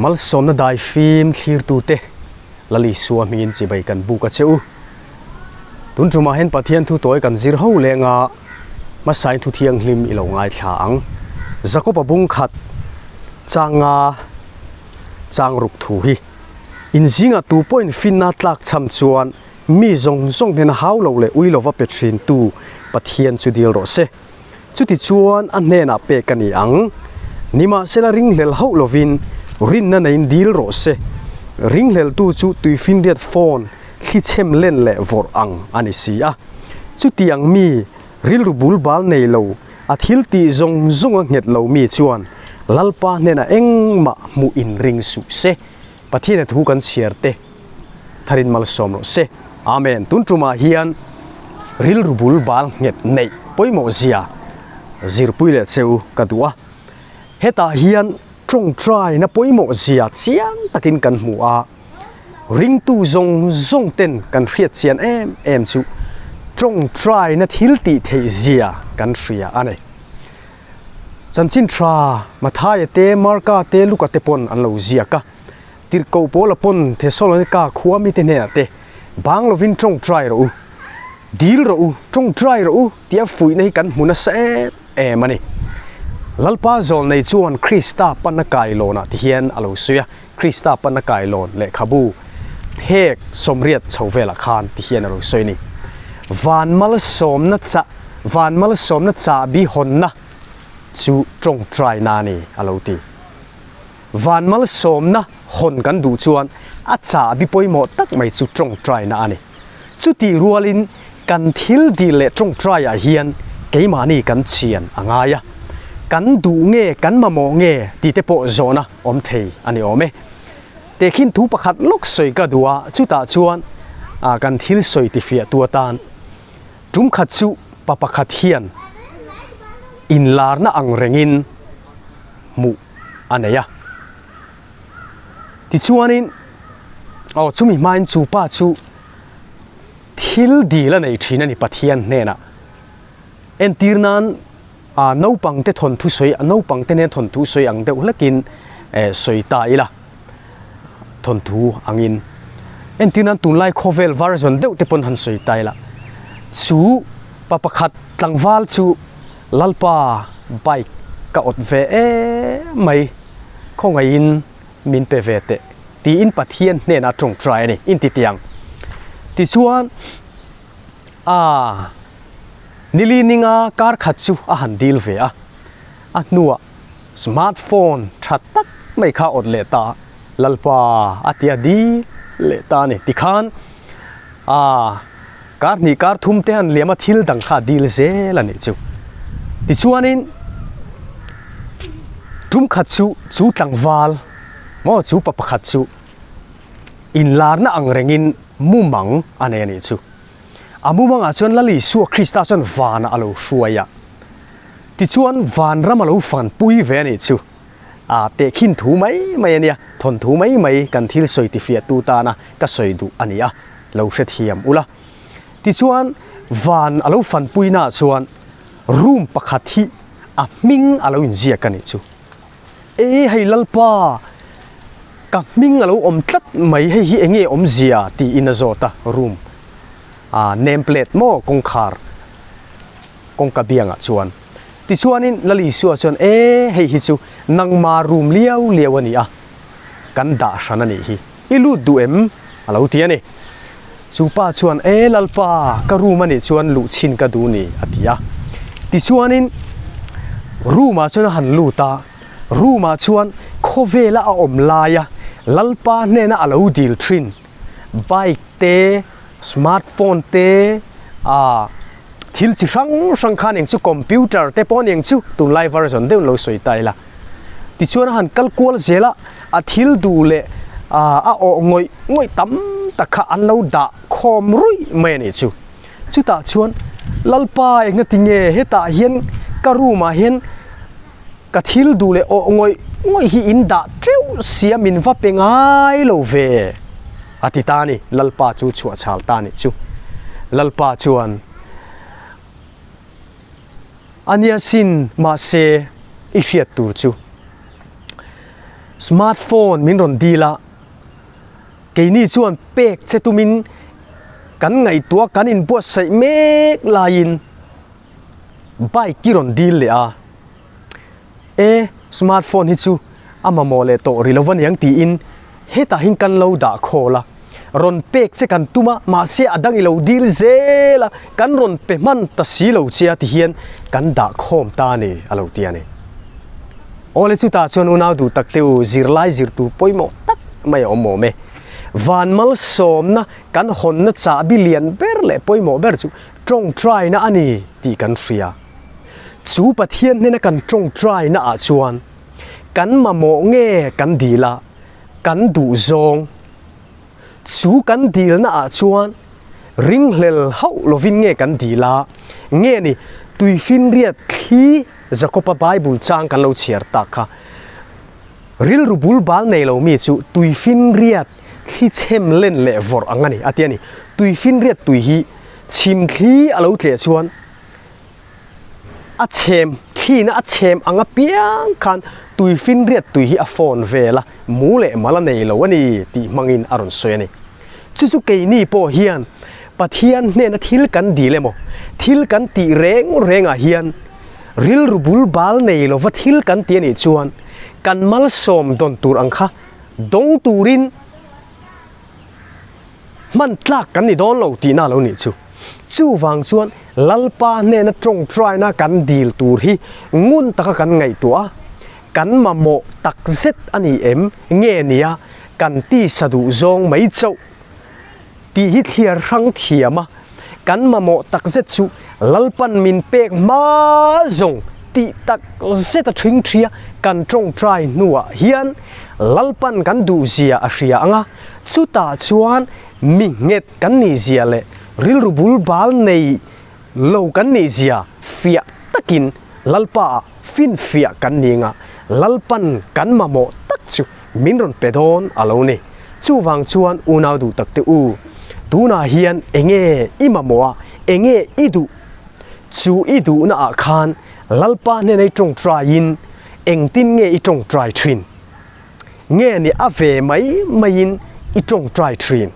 Malsawmna dai fim thlirtute Lal Isua hmingin chibai kan buk a che u. Tun tumah hian Pathian thu tawi kan zir ho lenga hmasain thu thianghlim i lo ngaithla ang. Jakoba bung khat changa chang ruk thu hi inzingah tu pawhin finna tlak chham chuan mi zawng zawng hnena hau lo leh ui lova pe thin tu Pathian chu dil rawh se. Chuti chuan a hnenah pek a ni ang. Nimahsela ringhlel hauh lovin rinna neiin dil rawh se. Ringhleltu chu tuifinriat phone thli chhem len leh vawrh ang a ni si a. Chutiang mi rilru bul bal nei lo, a thil tih zawng zawnga nghet lo mi chuan Lalpa hnenah engmah hmuh inring suh se. Pathian a thu kan chhiar te tharin malsawm rawh se. Amen. Tun tumah hian rilru bul bal nghet neih pawimawh zia zirpui leh cheu ka duh a. Hetah hian tawngtaina pawimawh zia chiang takin kan hmu a. Ringtu zawng zawng ten kan hriat chian em em chu tawngtaina thil tih theih zia kan hria a ni. Chanchin tha Mathaia te, Marka te, Luka te pawn an lo ziak a. Tirhkoh Paula pawn Thesalonika khua mite hnenah te, Bang lovin tawngtai rawh u, dil rawh u, tawngtai rawh u tia fuihna hi kan hmu nasa em em a ni. Lalpa zawlnei chuan Krista panna kailawnah ti hian a lo sawi a, Krista panna kailawn lehkhabu phek sawmriat chho velah khan ti hian a lo sawi a ni. Van malsawmna chah van malsawmna chahbi hawnna chu tawngtaina a ni a lo ti. Van malsawmna hawn kan duh chuan a chahbi pawimawh tak mai chu tawngtaina a ni. Chutih rualin kan thil dil leh tawngtaiah hian keimahni kan chian a ngai a, kan duh nge kan mamawh nge tih te pawh zawhna awm thei a ni awm e. Tehkhin thu pakhat lawk sawi ka duh a, chutah chuan kan thil sawi tifiah tu atan tum khat chu pa pakhat hian inlarna ang rengin hmuh a nei a. Tichuanin aw chumi hmain chu pa chu thil dil a nei thin a ni Pathian hnenah. Entir nan ah naupang te thawnthu sawi naupang te nen thawnthu sawi ang deuh hlekin eh sawi ta ila thawnthu angin entir nan tunlai khawvel version deuh te pawn han sawi ta ila chu pa pakhat tlangval chu Lalpa bike ka awt ve em mai khawngaihin min pe ve teh tiin Pathian hnenah tawngtai a ni inti tiang tichuan a nili ninga kar khat chu a han dil ve a a hnuah smartphone tha tak mai kha awt leh ta Lalpa a tia dil leh ta a ni tikhan a kar hnih kar thum te han liam a thil dang kha a dil zel a nih chu tichuanin tum khat chu chu tlangval maw chu pa pakhat chu inlarna ang rengin mumang a nei a nih chu a mumangah chuan Lal Isua Krista chuan vanah a lo hruai a tichuan vanram a lo fanpui ve a nih chu. A tehkhin thu mai mai a nia, thawnthu mai mai kan thil sawi tifiahtu tana ka sawi duh a ni a, lo hrethiam ula. Tichuan, van a lo fanpuinaah chuan room pakhat hi a hming a lo inziak a nih chu. E hei Lalpa, ka hming a lo awm tlat mai, hei hi eng nge awmzia tiin a zawt a, room a name plate maw kawngkhar kawngka biangah chuan. Tichuanin Lal Isua chuan, E, hei hi chu nangma room liau liau a ni a, kan dah hran a nih hi. I lut duh em? a lo ti a ni. Chu pa chuan, E, Lalpa, ka room a nih chuan luh chhin ka duh ni, a ti a. Tichuanin room-ah chuan a han lut a, room-ah chuan khawvela a awm laia Lalpa hnena a lo dil thin bike te, smartphone te, ah thil chi hrang hrang khan eng chu computer te pawh a ni ang chu tunlai version deuh lo sawi ta ila tichuan a han kal kual zel a a thil duh leh ah a awh ngawih ngawih tam tak kha an lo dah khawm ruih mai a nih chu chutah chuan Lalpa enga tinge hetah hian ka room ah hian ka thil duh leh awh ngawih ngawih hi in dah teuh sia min va pe ngai lo ve a ti ta a ni Lalpa chu chhuah chhal ta a nih chu Lalpa chuan a nia sin mahse i hriat tur chu. Smartphone min rawn dil a, keini chuan pek che tumin kan ngaihtuah kan inbuatsaih mek laiin bike i rawn dil leh a. E, smartphone hi chu a mamawh leh tawh ri lo va niang tiin hetah hian kan lo dah khawl a, rawn pek che kan tum a, mahse a dang i lo dil zel a, kan rawn pe hman ta si lo che a ti hian kan dah khawm ta a ni a lo ti a ni. Awle chutah chuan unau duh tak te u zirlai zir tur pawimawh tak mai a awm awm e. Van malsawmna kan hawnna chahbi lian ber leh pawimawh ber chu tawngtaina a ni tih kan hria. Chu Pathian hnena kan tawngtaina ah chuan kan mamawh nge kan dil a, kan duh zawng. Chu kan dilna ah chuan ringhlel hauh lovin nge kan dil a, nge ni tuifinriat thli Jakoba Bible chang kan lo chhiar tak kha. Rilru bul bal nei lo mi chu tuifinriat thli chhem len leh vawrh ang a ni a ti a ni. Tuifinriat tui hi chhim thli a lo tleh chuan a chhem thlina a chhem ang apiang khan tuifinriat tui hi a fawn vel a, mu leh mal a nei lo a ni tih hmangin a rawn sawi a ni. Chu chu keini pawh hian Pathian hnena thil kan dil emaw, thil kan tih reng rengah hian rilru bul bal nei lova thil kan ti a nih chuan kan malsawm dawn tur ang kha dawng turin Hman tlak kan ni dawn lo tihna a lo nih chu. Chuvang chuan Lalpa hnena tawngtaina kan dil tur hi ngun taka kan ngaihtuah a, kan mamawh tak zet a ni em nge nia kan tisa duh zawng mai chauh tih hi thliar hrang thiam a, kan mamawh tak zet chu Lalpan min pek hma zawng tih tak zet a ṭhing ṭhia kan tawngtai hnuah hian Lalpan kan duhzia a hria ang a, Chutah chuan mi nghet kan nih zia leh rilru bul bal nei lo kan nih zia fiah takin Lalpaah finfiah kan ni anga Lalpan kan mamawh tak chu min rawn pe dawn a lo ni. Chuvang chuan unau duh tak te u, tunah hian enge i mamawh a, enge i duh? Chu i duhna ah khan Lalpa hnena i tawngtaiin engtin nge i tawngtai thin? Nge ni a ve mai maiin i tawngtai thin.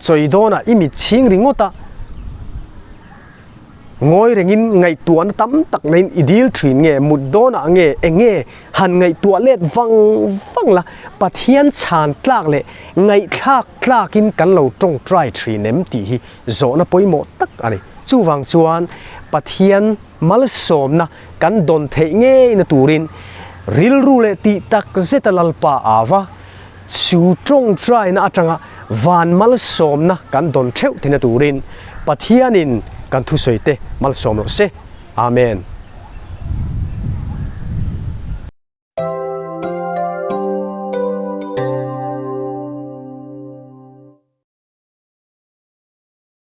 Chawi dawnah i mit chhing ringawt a, ngawi rengin ngaihtuahna tam tak neiin i dil thin nge, mut dawnah nge eng nge han ngaihtuah let vang vang la, Pathian chhan tlak leh ngaihthlak tlakin kan lo tawngtai thin em tih hi zawhna pawimawh tak a ni. Chuvang chuan Pathian malsawmna kan dawn theih ngeina turin rilru leh tih tak zeta Lalpa ava chu tawngtaina atanga van malsawmna kan dawn theuh theihna turin Pathianin kan thusawite malsawm rawh se. Amen.